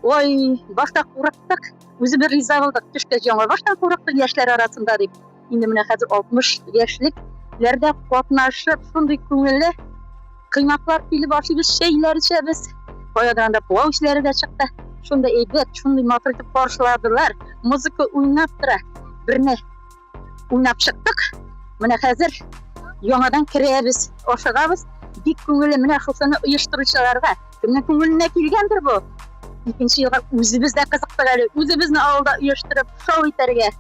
Ой, башта курыктык, үзебез риза булдык, төшкәч яңа баштан курыктык яшьләр арасында дип. Инде менә хәзер 60 яшьлекләрдә катнашып, шундый күңелле кыймаклар килеп ашыйбыз, чәйләр эчәбез. Каядан анда пылау эчләре дә чыкты. Шундый әйбәт, шундый матур итеп каршыладылар. Музыка уйнап тора. Берне уйнап чыктык. Менә хәзер яңадан керәбез, ашыгабыз. Бик күңелле менә шушыны оештыручыларга. Кемнең күңеленә килгәндер бу? Икенче елга үзебез дә кызыктык әле, үзебезне авылда оештырып, шау итәргә.